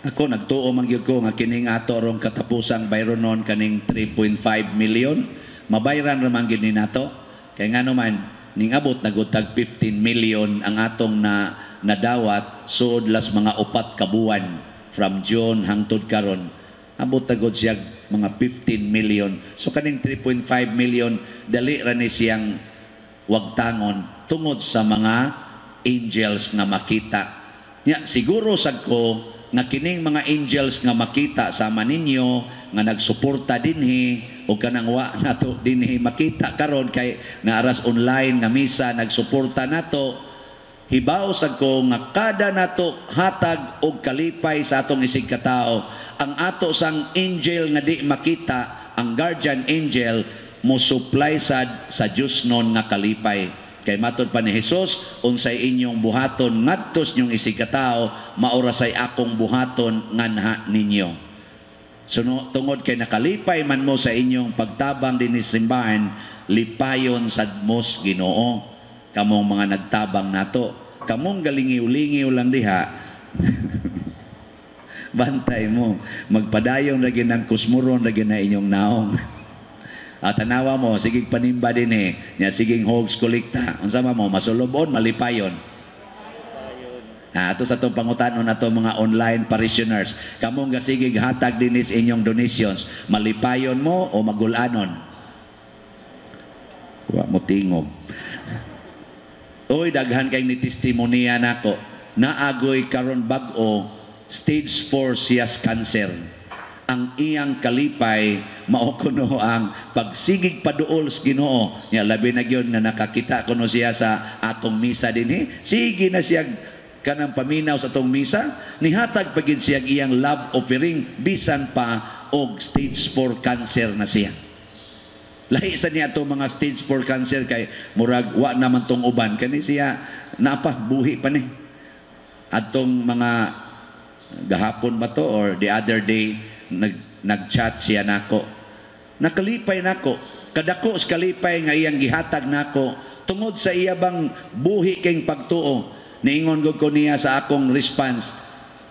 [SPEAKER 1] Ako nagtuo man gyud ko nga kining ato rong katapusang bayronon kaning 3.5 million, mabayran ra man gyud ni nato. Kay ngano man ning abot na gud tag 15 million ang atong na nadawat suod las mga 4 ka buwan from June hangtod karon. Abot na gud siya mga 15 million. So kaning 3.5 million dali ra ni siyang wagtangon tungod sa mga angels nga makita. Nya siguro sad ko nga kining mga angels nga makita sama ninyo nga nagsuporta dinhi o kanang wa nato dinhi makita karon kay naaras online nga misa nagsuporta nato, hibaw sad ko nga kada nato hatag og kalipay sa atong isig katao, ang ato sang angel nga di makita, ang guardian angel, mo supply sad sa Dios non nga kalipay. Kay matod pa ni Jesus, unsay inyong buhaton ngadto sa inyong isig katao, maura say akong buhaton nganha ninyo. So, no, tungod kay nakalipay man mo sa inyong pagtabang dinhi sa simbahan, lipayon sad mos Ginoo. Kamong mga nagtabang nato, kamong galingiw-lingiw lang diha. Bantay mo, magpadayon ra gyud ang kusmuron ra gyud na inyong naong. At tanawa mo, sigig panimba din eh. Nya siging hogs kolekta. Unsa man mo, masulobon, malipayon. Ah, ato sa atong pangutanon ato mga online parishioners. Kamong gasigig hatag dinis inyong donations, malipayon mo o magulanon? Wa mo tingog. Oy, daghan kay ni testimonya nako. Naagoy karon bag-o stage 4 siyas cancer. Ang iyang kalipay mao kuno ang pagsigig paduol sa Ginoo. Nya labi na gyud nga nakakita kuno siya sa atong misa dinhi. Sige na siya kanang paminaw sa atong misa, nihatag pa gid siya iyang love offering bisan pa og stage 4 cancer na siya. Lahi sa niya atong mga stage 4 cancer kay murag wa naman tong uban kani siya napa buhi pa ni. Atong mga gahapon ba to or the other day nag-chat siya nako. Nakalipay nako. Kadako sa kalipay nga iyang gihatag nako tungod sa iya bang buhi keng pagtuo. Niingon gud ko niya sa akong response,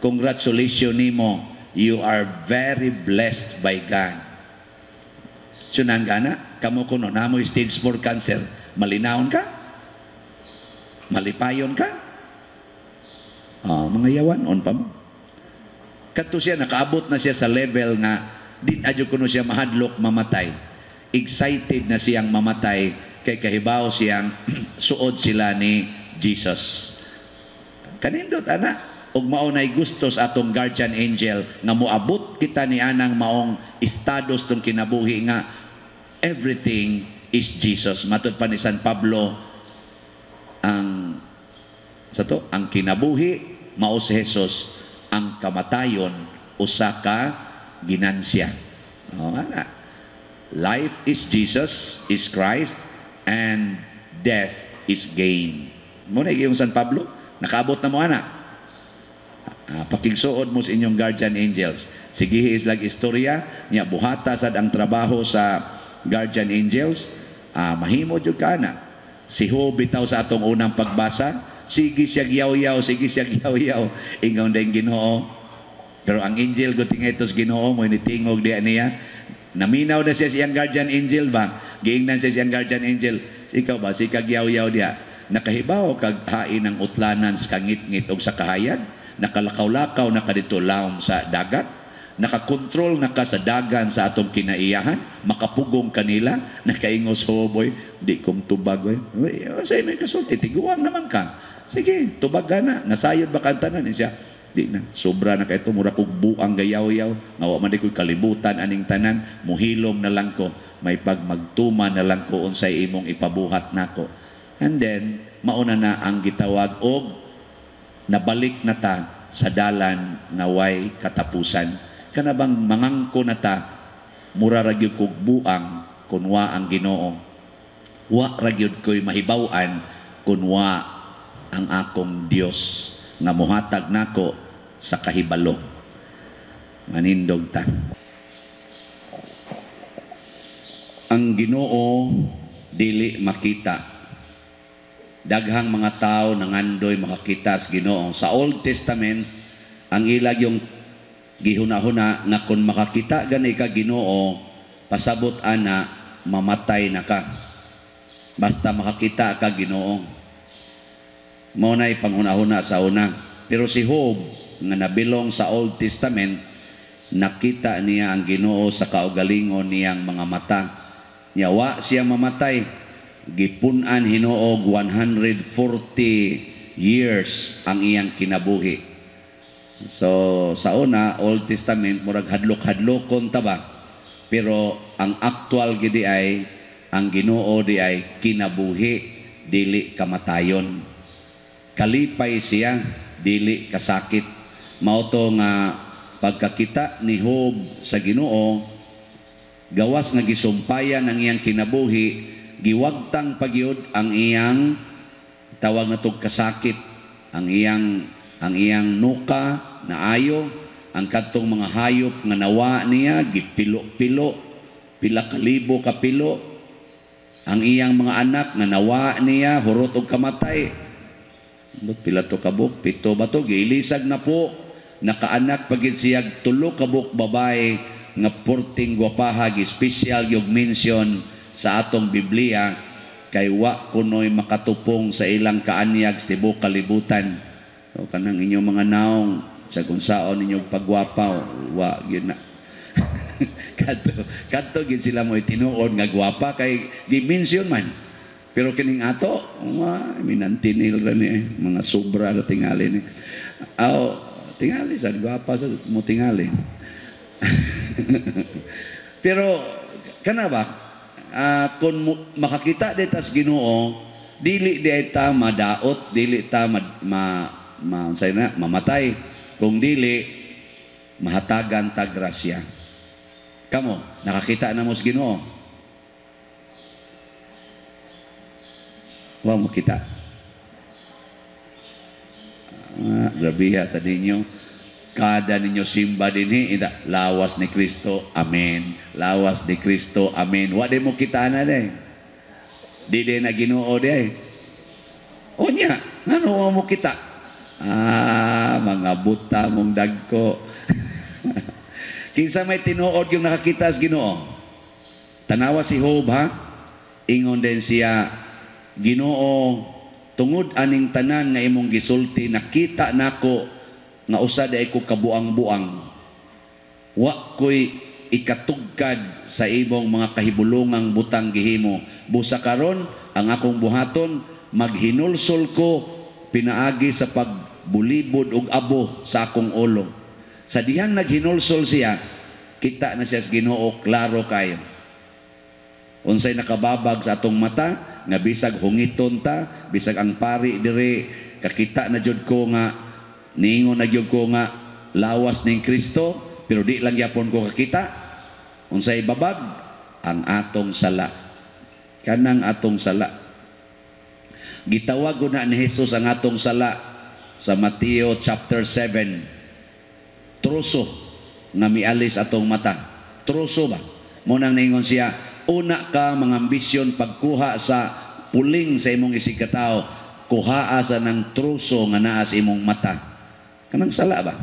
[SPEAKER 1] congratulations nimo, you are very blessed by God. Sunan ka na, kamo kuno namoy stage 4 cancer, malinawon ka? Malipayon ka? Oh, mga yawan on pa mo. Kadto siya nakaabot na siya sa level nga din adyo kuno siya mahadlok mamatay. Excited na siyang mamatay kay kahibaw siyang suod sila ni Jesus. Kanindot ana og mao nay gusto sa atong guardian angel nga moabot kita ni anang maong estados tong kinabuhi nga everything is Jesus. Matod pa ni San Pablo, ang Sa to, ang kinabuhi mao si Jesus, ang kamatayon usa ka ginansya. O, ana. Life is Jesus, is Christ, and death is gain. Mao na yung San Pablo, nakaabot na mo ana. Pakigsuod mo sa inyong guardian angels. Sige is lag istorya, nya buhata sad ang trabaho sa guardian angels, mahimo jud ka na. Si Job bitaw sa atong unang pagbasa, sige siya yaw-yaw, sige siya yaw-yaw. Ingon din Ginoo. Pero ang angel ko tingay tos Ginoo mo nitingog diya niya. Naminaw na siya siyang guardian angel ba? Giingnan siya siyang guardian angel. Ikaw ba, si kag yaw-yaw diya? Nakahibaw kag hain ang utlanan sa kangitngit og sa kahayag? Nakalakaw-lakaw na ka dito lawom sa dagat? Nakakontrol na ka sa dagan sa atong kinaiyahan? Makapugong kanila? Nakaingos hoboy? Di kong tubag. Oy. Sa imoy kasulti, tiguang naman ka. Sige, tubag ka na. Nasayod ba ka tanan? Siya, di na. Sobra na kay ito, mura kog buang gayaw-yaw. Nga wa man di ko'y kalibutan aning tanan. Muhilom na lang ko. May pagmagtuma na lang ko unsay imong ipabuhat nako. And then, mauna na ang gitawag og nabalik na ta sa dalan nga way katapusan. Kana bang mangangko na ta, mura ra gyud kog buang kun wa ang Ginoo. Wa ra gyud ko'y mahibaw-an kun wa ang akong Dios nga mohatag nako sa kahibalo. Manindog ta. Ang Ginoo dili makita. Daghang mga tao nangandoy makakita sa Ginoo. Sa Old Testament, ang ilag yung gihuna-huna nga kung makakita gani ka Ginoo, pasabot ana mamatay na ka. Basta makakita ka Ginoo. Mao na'y panghuna-huna sa una. Pero si Job nga nabilong sa Old Testament, nakita niya ang Ginoo sa kaugalingon niyang mga mata. Nya wa siya mamatay. Gipun-an hinuog 140 years ang iyang kinabuhi. So sa una, Old Testament, murag hadlok-hadlokon ta ba? Pero ang actual gidi ay ang Ginoo di ay kinabuhi, dili kamatayon. Kalipay siya, dili kasakit. Mao to nga pagkakita ni Job sa Ginoo, gawas nga gisumpayan ang iyang kinabuhi, giwagtang pagyud ang iyang tawag na tog kasakit, ang iyang nuka naayo, ang kadtong mga hayop nga nawa niya gipilo-pilo, pila ka libo ka pilo, ang iyang mga anak nga nawa niya hurot og kamatay. But pila to kabuk, 7 ba to, giilisag na po, nakaanak pagid siyag 3 kabuk babae nga porting gwapaha, gi-special yung mention sa atong Biblia kay wa kunoy makatupong sa ilang kaanyag sa tibuok kalibutan. O kanang inyong mga naong sa kunsaon ninyong pagwapaw, wa gyud na. Kadto gyud sila mo tinuod nga gwapa kay gi-mention man. Pero kining ato, minantinil ra ni, mga sobra ra tingali ni. Aw, tingali sa gwapa sa mo tingali. Pero kana ba kung makakita di tas Ginoo, dili di ay ta madaot, dili ta unsay na, mamatay. Kung dili, mahatagan ta grasya. Kamo, nakakita na mo sa Ginoo? Wa mo kita. Grabiha sa ninyo. Kada ninyo simba dinhi, ida, lawas ni Kristo, amen. Lawas ni Kristo, amen. Wa di mo kita na day. Di di na Ginoo day. Unya, ngano wa mo kita? Mga buta mong dagko. Kinsa may tinuod yung nakakita sa Ginoo? Tanawa si Job, ha? Ingon din siya, Ginoo, tungod aning tanan nga imong gisulti, nakita nako nga usa di ko kabuang-buang. Wa ko'y ikatugkad sa imong mga kahibulungang butang gihimo. Busa karon ang akong buhaton, maghinulsol ko pinaagi sa pagbulibod og abo sa akong ulo. Sa dihang naghinulsol siya, kita na siya sa Ginoo, klaro kayo. Unsay nakababag sa atong mata, nga bisag hungiton ta, bisag ang pari diri Kakita na jud ko nga niingon na jud ko nga lawas ning Kristo, pero di lang gyapon ko kakita. Unsay babag? Ang atong sala. Kanang atong sala. Gitawag na ni Jesus ang atong sala sa Mateo chapter 7. Troso nga mialis atong mata. Troso ba? Mao nang niingon siya, una ka mga ambisyon pagkuha sa puling sa imong isigkatao, kuhaa sa ng troso nga naa sa imong mata. Kanang sala ba?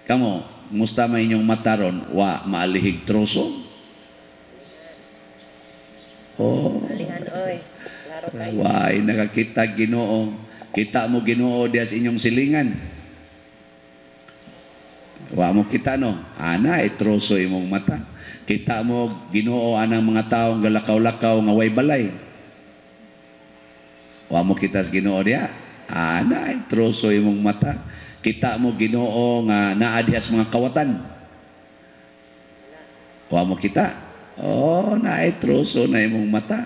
[SPEAKER 1] Kamo, musta man inyong mata ron, wa maalihig troso? Oh.
[SPEAKER 2] Alihan oy. Klaro kayo.
[SPEAKER 1] Way nakakita Ginoo. Kita mo Ginoo diya sa inyong silingan. Wa mo kita, no? Ana, itroso imong mata. Kita mo Ginoo anang mga taong galakaw-lakaw nga way balay. Wa mo kita sa Ginoo diya. Ana, itroso imong mata. Kita mo Ginoo nga naa diha sa mga kawatan. Wa mo kita. Oh, naay troso na imong mata.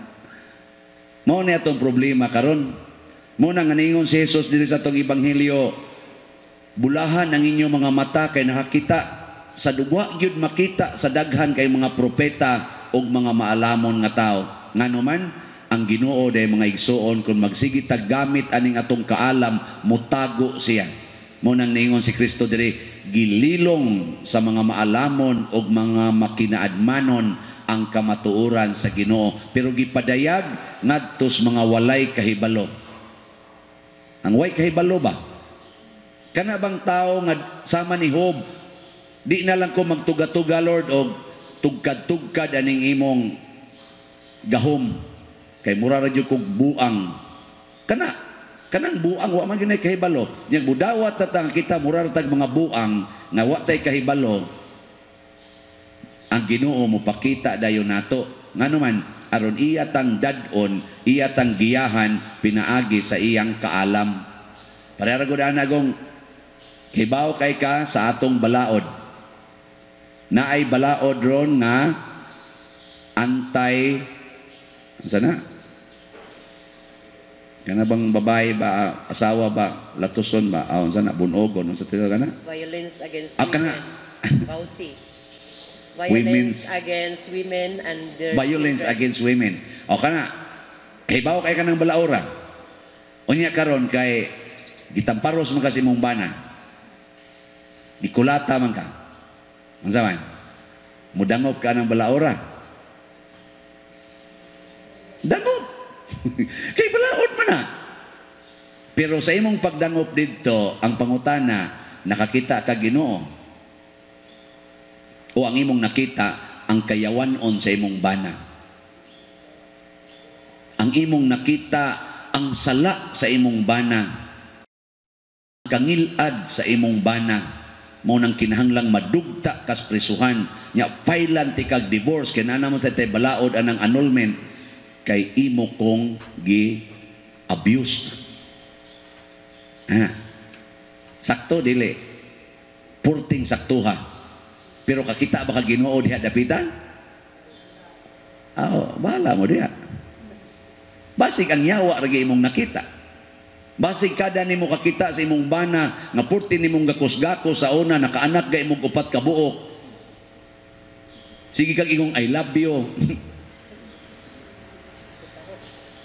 [SPEAKER 1] Mao ni atong problema karon. Mao na nga niingon si Jesus diri sa atong ebanghelyo, bulahan ang inyong mga mata kay nakakita sa dugwa gyud makita sa daghan kay mga propeta ug mga maalamon nga tao. Ngano man ang Ginoo day, mga igsuon, kung magsige tag gamit aning atong kaalam, mutago siya. Mao nang niingon si Kristo diri, gililong sa mga maalamon ug mga makinaadmanon ang kamatuoran sa Ginoo, pero gipadayag ngadto sa mga walay kahibalo. Ang way kahibalo ba? Kana bang tao nga sama ni Job, "Di na lang ko magtuga-tuga, Lord, og tugkad-tugkad aning imong gahom kay mura ra jud kog buang." Kana kanang buang, wa man gyud kahibalo. Nya budawat ta kita, mura ra tag mga buang nga wa tay kahibalo. Ang Ginoo mopakita dayon nato. Ngano man? Aron iya tang dad-on, iya tang giyahan pinaagi sa iyang kaalam. Pareha ra gud ana gong kibaw kay ka sa atong balaod. Naay balaod ron nga anti unsa na? Kana bang babae ba, asawa ba, latuson ba, ah, unsa na, bunogon, unsa tawag kana?
[SPEAKER 2] Violence against
[SPEAKER 1] Ah, kana.
[SPEAKER 2] Women. VAWC. Violence against women and their
[SPEAKER 1] Violence
[SPEAKER 2] children.
[SPEAKER 1] Against women. O kana, kahibaw kay kanang balaora. Unya karon kay gitamparos man kasi imong bana. Gikulata man ka. Unsa man? Mudangop ka ng balaora. Dangop. Kay balaod man na. Pero sa imong pagdangop didto, ang pangutana, nakakita ka Ginoo? O ang imong nakita, ang kayawanon sa imong bana? Ang imong nakita, ang sala sa imong bana. Kangilad sa imong bana. Mao nang kinahanglang madugta kas prisuhan. Nya file-an ti kag divorce kay naa man sa tay balaod anang annulment kay imo kong gi abused. Ha. Sakto dili? Purting saktuha. Pero kakita ba ka Ginoo diha dapita? Aw, bahala mo diha. Basig ang yawa ra imong nakita. Basig kada nimo kakita sa imong bana nga purti nimong gakos-gakos sa una, nakaanak ga imong upat ka buok. Sige kag ingong "I love you."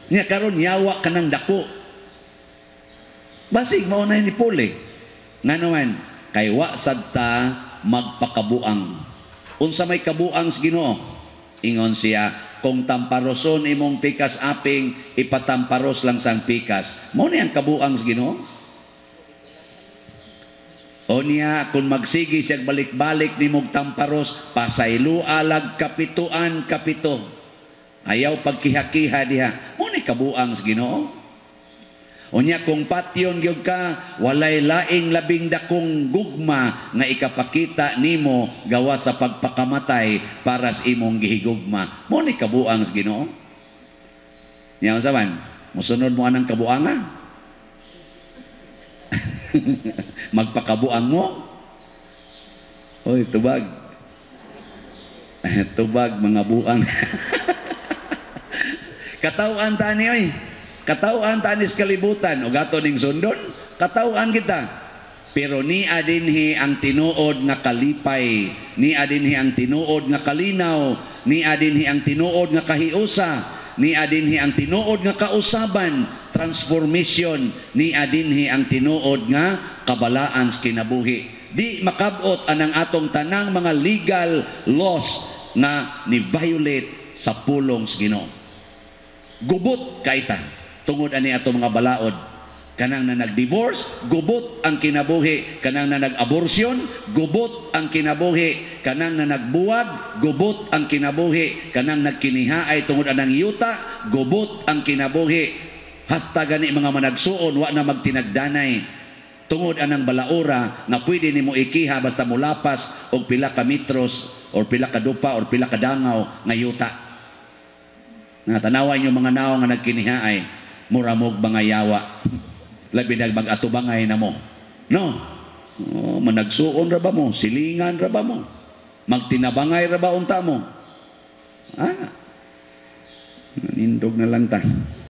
[SPEAKER 1] Nya karon yawa ka ng dako. Basig mao na ni Paul eh. Ngano man kay wa sad ta magpakabuang. Unsa may kabuang sa Ginoo? Ingon siya, kung tamparoson imong pikas aping, ipatamparos lang sang pikas. Mao ni ang kabuang sa Ginoo. O niya, kung magsigi siya balik-balik ni mong tamparos, pasaylo alag kapituan kapito. Ayaw pagkiha-kiha diha. Mao ni kabuang sa Ginoo. Unya kung patyon gyud ka, walay laing labing dakong gugma nga ikapakita nimo gawa sa pagpakamatay para sa imong gihigugma. Mao ni kabuang sa Ginoo. Nya unsa man? Mosunod mo anang kabuanga? Magpakabuang mo? Oy, tubag. Tubag mga buang. Katawhan ta ni oy. Katawhan ta anis kalibutan ug ato ning sundon, katawhan kita. Pero nia dinhi ang tinuod nga kalipay, nia dinhi ang tinuod nga kalinaw, nia dinhi ang tinuod nga kahiusa, nia dinhi ang tinuod nga kausaban, transformation, nia dinhi ang tinuod nga kabalaan sa kinabuhi. Di makabot anang atong tanang mga legal laws nga ni violate sa pulong sa Ginoo. Gubot kayta tungod ani atong mga balaod. Kanang na nag-divorce, gubot ang kinabuhi. Kanang na nag-abortion, gubot ang kinabuhi. Kanang na nagbuwag, gubot ang kinabuhi. Kanang nagkinihaay tungod anang yuta, gubot ang kinabuhi. Hasta gani mga managsuon, wa na magtinagdanay. Tungod anang balaura nga pwede nimo ikiha basta mulapas og pila ka metros or pila ka dupa or pila ka dangaw nga yuta. Nga tanawan yung mga naong nga nagkinihaay, mura mog mga yawa. Labi nag mag-atubangay na mo. No? Oh, managsuon ra ba mo? Silingan ra ba mo? Magtinabangay ra ba unta mo? Ah. Nindog na lang ta.